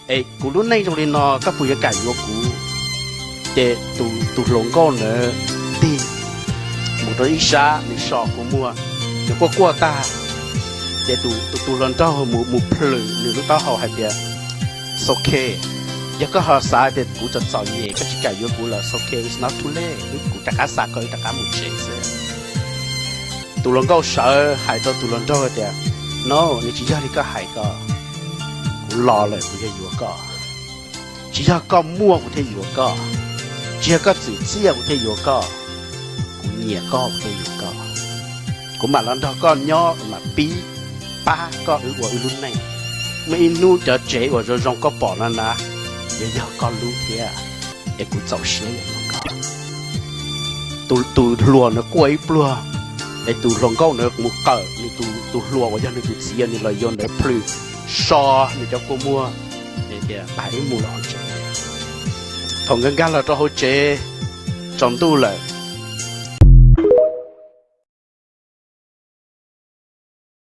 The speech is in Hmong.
Es kuv lub neej zoo li no koj puas yuav kam yuav kuv? Ces tus hluas nkauj ntawd tig mus rau ib sab, nws so kua muag, nws quaj quaj tag. Ces tus tus hluas nraug mus mus plhws nws lub taub hau hais tias, It's okay. Yog koj ho xav tias kuv txom txom nyem koj tsis kam yuav kuv los it's okay, it's not too late, kuv rov qab xa koj wb rov qab mus tsev xwb. Tus hluas nkauj sawv hais rau tus hluas nraug tias, No, nws tsis yog li koj hais ko. Kuv los lawm kuv thiaj yuav koj. Tsis yog koj muaj kuv thiaj yuav koj. Tsis yog koj txwm txiaj kuv thiaj yuav koj. Kuv nyiam koj kuv thiaj yuav koj. Kuv mam los nrog koj nyob, kuv mam pib pab koj wb ua wb lub neej. Muaj ib hnub cov tsev uas zoo zoo koj pom no na, yuav yog koj lub thiab. Es kuv txaus siab yuav koj. Tus hluas ntawd quaj ib pluag, es tus hluas nkauj ntawd mus qawm nws tus hluas uas yog nws tus txiv, nws los yuav ntawd plhws so nws cov kua muag, tias pab wb mus lawm hauv tsev. Thaum nkawd nkag los rau hauv tsev, tsaus ntuj lawm,